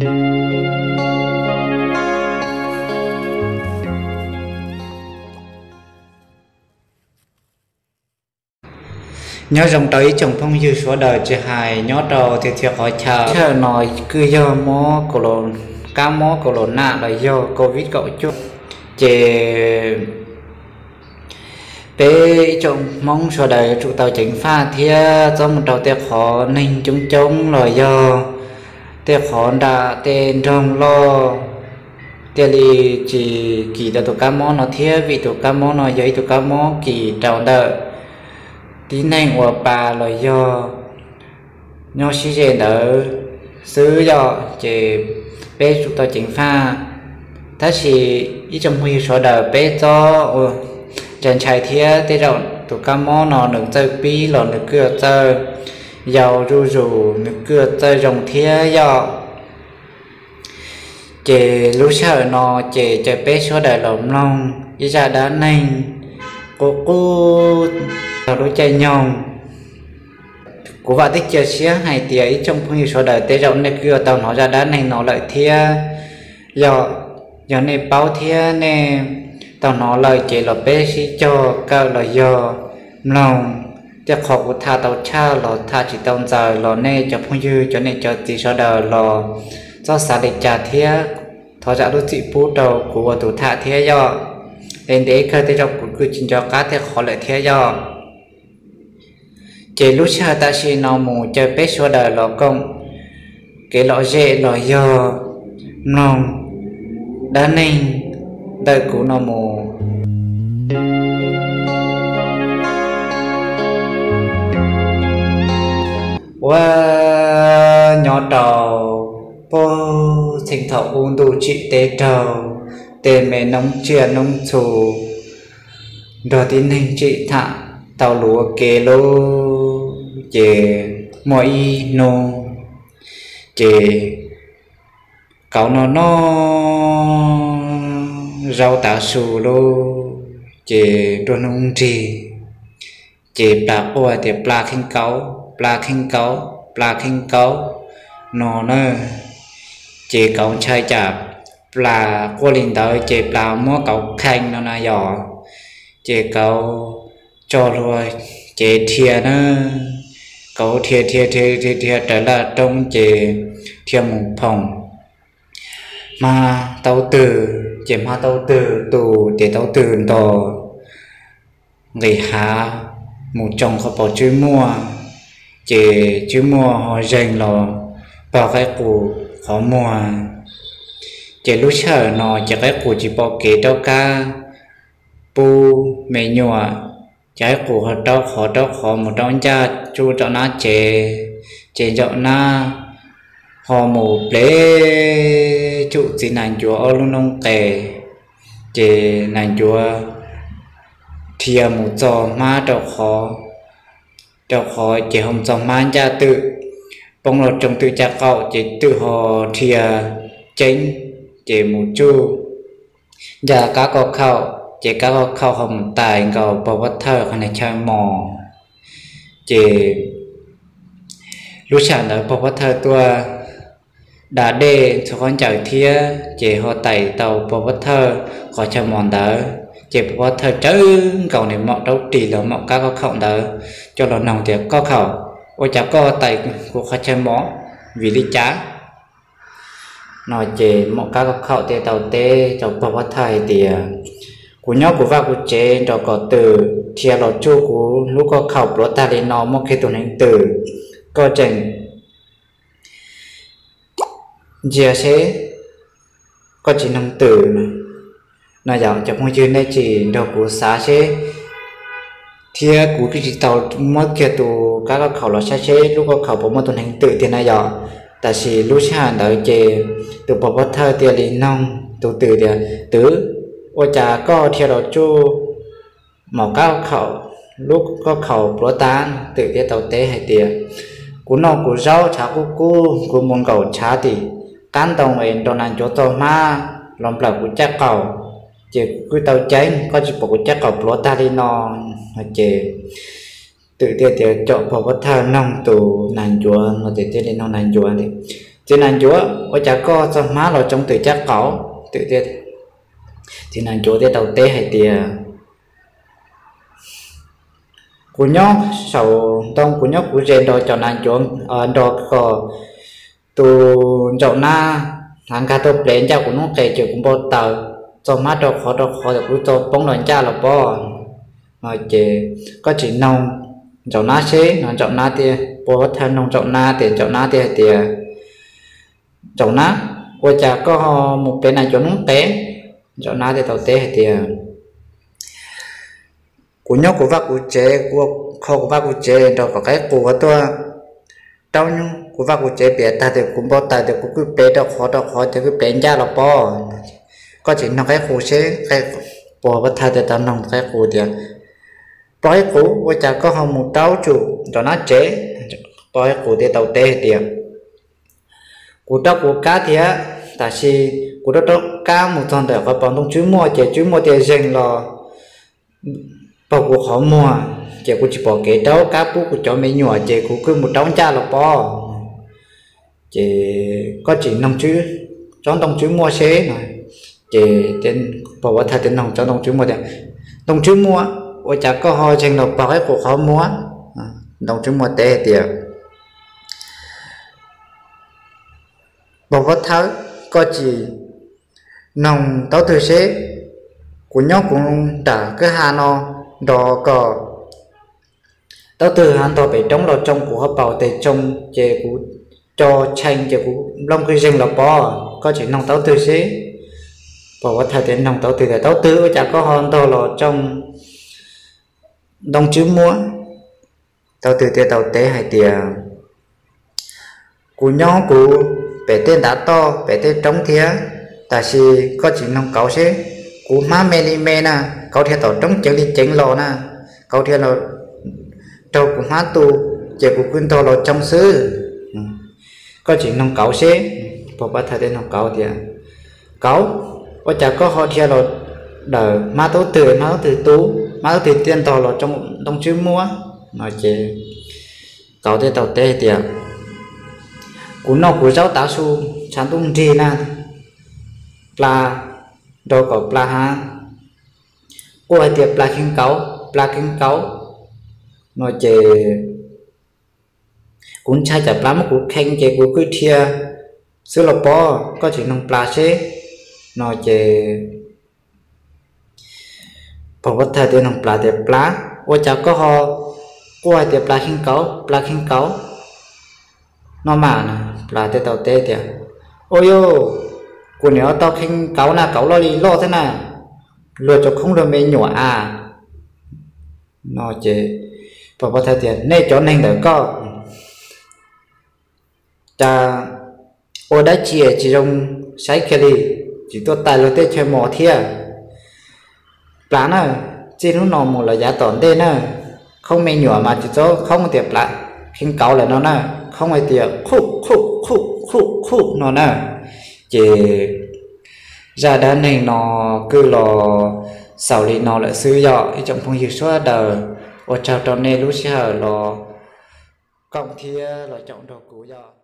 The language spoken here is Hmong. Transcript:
Nyob zoo rau ib tsoom phooj ywg sawv daws tsis hais nyob rau txhia txhia qhov chaw. Chaw no kuj yog mob, kab mob kaus los naj los yog covid kaum cuaj. Ces peb ib tsoom Hmoob sawv daws yuav tsum tau ceev faj thiab txhob mus rau tej qhov neeg coob coob los yog tej qhov nram tej nroog loj thiaj li tsis kis tau tus kab mob no thiab, vim tus kab mob no yog ib tug kab mob kis rau ntawm tib neeg uas pa los yog nyob sib ze ntawd xwb yom. Ces peb tsum tau ceev faj, tab sis ib tsoom phooj ywg sawv daws peb txhob ntshai ntshai thiab. Tej zaum tus kab mob no nws txawj pib los nws kuj yuav txawj yau zuj zus, nws kuj yuav txawj zoo thiab yom. Ces lub sij hawm no ces caw peb sawv daws los mloog ib zaj dab neeg qub qub txog lub caij nyoog. Kuv vam thiab cia siab hais tias ib tsoom phooj ywg sawv daws tej zaum nej kuj yuav tau hnov zaj dab neeg no lawm thiab yom. Yog nej paub thiab nej tau hnov lawm ces los peb sib cog kawm los yog mloog. Tej qhov kuv tham tau tshaj los tham tsis tau ntxaws los nej cov phooj ywg cov niam cov txiv sawv daws los txhob xav li cas thiab thov zam lub txim pub rau kuv ua tus tham thiab yom. Es ntev kawg tej zaum kuv kuj tsis nco qab tej qhov lawm thiab yom. Ces lub sij hawm tam sim no mus caw peb sawv daws los koom kev lom zem los yog mloog dab neeg ntawm kuv no mus. Ua nyob rau puag txheej thaum ub ntuj tsim teb raug, tej me noob tsiaj noob txhu nrog tib neeg tsim tham tau luag ua ke lauj. Ces muaj ib hnub ces kauv no noj zaub tav su lauj, ces nruab hnub nrig ces plas quaj tias plas kheej kauv, plas kheej kauv, plas kheej kauv no na. Ces kauv ntshai tsam plas quaj li ntawd ces plas muab kauv kheej no na yom. Ces kauv tso hlua cev dhia na, kauv dhia dhia dhia dhia dhia raws laj roob ces dhia mus phoom hma tau twg ces hma tau twg, tus ces tau twg ntos nqis hav mus tsoo qhov paus tswb muaj, ces tswb muaj ho zeeg los pog qaib qus qhov muag. Ces lub sij hawm no ces qaib qus tsis pom kev rov qab pub me nyuam, ces qaib qus ho raub qhov raub qhov mus raub ncaj tsuj nraum nab tsev, ces nraum nab ho mus plev tsum txiv nas ncuav ob lub noob qes, ces nas ncuav dhia mus txo hmab rau qhov, rau qhov ces ho mus txo hmab ncaj twm poob los tsoo twm caj qaum ces twm ho dhia ceeb ces mus tsuj ncaj kab koj khaum, ces kab koj khaum ho mus tais nkaus pog pov thawj qhov niag chaw mos. Ces lub sij hawm ntawd pog pov thawj tuaj da dej ntxhua qhov ncaws thiab ces ho tais tau pog pov thawj qhov chaw mos ntawd, ces pog pov thawj tsawv nkaus niag mom raub ris los mom kab koj khaum ntawd coj los noog tias koj khaum, ua cas koj tais kuv qhov chaw mos vim li cas? No ces mom kab koj khaum thiaj tau teb rau pog pov thawj hais tias kuv nyob kuv vaj kuv tsev nrog kom twm dhia los tsuj kuv lub koj khaum pluav tag li no muaj kiag tus neev twm, koj tseem ntsia seb koj tsis noog twm no. Yog cov phooj ywg nej tsis nrog kuv xav seb, thiab kuv kuj tsis tau muab kiag tus kab koj khaum los saib seb lub koj khaum puas muaj tus neev twm tiag na yom. Tab sis lub sij hawm ntawd ces tus pog pov thawj thiaj li noog tus twm tias twm, ua cas koj dhia los tsuj mom kab khaum lub koj khaum pluav tag? Twm thiaj tau teb hais tias kuv noj kuv zaub tshav kub kub, kuv mus nkaum tshav tim qab ntoo es nrog nas ncuav txo hmab los nplawm kuv caj qaum, ces kuv kuj tau ceeb, koj tsis pom kuv caj qaum pluav tag li no. Ces twm thiaj tias cov pog pov thawj noog tus nas ncuav no ces thiaj li noog nas ncuav tias Txiv Nas Ncuav, ua cas koj txog hmab los tsoo twm caj qaum? Txiv Nas Ncuav thiaj tau teb hais tias, kuv nyob saum ntoo, kuv nyob kuv ze nrog cov nas ncuav, nrog kom tus ntsaum nab hnav nkag tuaj plev ncaj kuv noob qes ces kuv npau taws, txog hmab rau qhov rau qhov ces kuv txog poob los ncaj los pob. No ces koj tsis noog ntsaum nab seb no. Ntsaum nab thiaj, Pog Vaj Thawj noog ntsaum nab ces ntsaum nab thiaj hais tias, ntsaum nab, ua cas koj mus plev nas ncuav noob qes? Ntsaum nab thiaj tau teb hais tias, kuv nyob kuv vaj kuv tsev, kuv kho kuv vaj kuv tsev nrog kom qaib qus tuaj raub kuv vaj kuv tsev piam tag ces kuv npau taws tias kuv kwj plev rau qhov rau qhov ces kwj plev ncaj los pob. Koj tsis noog qaib qus seb. Pog Vaj Thawj thiaj tau noog qaib qus tias, pog qaib qus, ua cas koj ho mus raub tsum ntsaum nab tsev? Pog qaib qus thiaj tau teb hais tias, kuv raub kuv kab thiab, tab sis kuv raub raub kab mus txog ntawm qhov pom ntoo tswb muaj ces tswb muaj thiaj zeeg los paug kuv qhov muag ces kuv tsis pom kev raub kab pub kuv cov me nyuam ces kuv kwj mus raub ncaj los pob. Ces koj tsis noog tsob ntoo tswb muaj seb no. Ces Pog Vaj Thawj thiaj noog tsob ntoo tswb muaj tias, ntoo tswb muaj, ua cas koj ho zeeg los paug qaib qus qhov muag? Ntoo tswb muaj teb hais tias, pog Vaj Thawj, koj tsis noog Taub Twg seb. Kuv nyob kuv nram kwj ha no nrog kom Taub Twg ho ntog pem roob los tsoo kuv ho paug tes tsoo ces kuv co tshee ces kuv nplooj kwj zeeg los pob. Koj tsis noog Taub Twg seb. Pog Vaj Thawj thiaj noog Taub Twg tias, Taub Twg, ua cas koj ho ntog los tsoo ntoo tswb muab? Taub Twg thiaj tau teb hais tias, kuv nyob kuv pem tej ntav toj pem tej roob thiab, tab sis koj tsis noog kauv seb. Kuv hmab me li me na, kauv dhia tom roob ceev li ceev los na, kauv dhia raug kuv hmab tu ces kuv kwj ntog los tsoo xwb. Koj tsis noog kauv seb. Pog Vaj Thawj thiaj noog kauv tias, kauv, ua cas koj ho dhia los dawm hmab Taub Twg, hmab Taub Twg tu, hmab Taub Twg thiaj ntog los tsoo ntoo tswb muab? No ces kauv thiaj tau teb hais tias, kuv noj kuv zaub tav su tshav ntuj nrig na, plas, nrog kom plas hav quaj hais tias plas kheev kauv, plas kheev kauv. No ces kuv ntshai tsam plas muab kuv kheev ces kuv kwj dhia xwb los pob, koj tsis noog plas seb. No ces Pog Vaj Thawj thiaj noog plas tias, plas, ua cas koj ho quaj hais tias plas kheev kauv, plas kheev kauv no mas? Plas thiaj tau teb tias, ua yog kuv niam tau kheev kauv na, kauv loj li loj thiab na, luag tsob khoob luag me nyuam a. No ces Pog Vaj Thawj tias, nej cov neeg ntawm koj cas ua dab tsi tsis zoo saib kiag li, tsis tuaj tais luag tej chaw mos thiab. Plas na, txij hnub no mus los yav tom ntej na, khoob me nyuam mas tsis txhob khoob tias plas kheev kauv lawm no na, khoob hais tias qhuj qhuj qhuj qhuj qhuj no na. Ces zaj dab neeg no kuj los xaus li no lawm xwb yog ib tsoom phooj ywg sawv daws. Ua tsaug rau nej lub sij hawm los koom thiab los caum nrog kuv yog.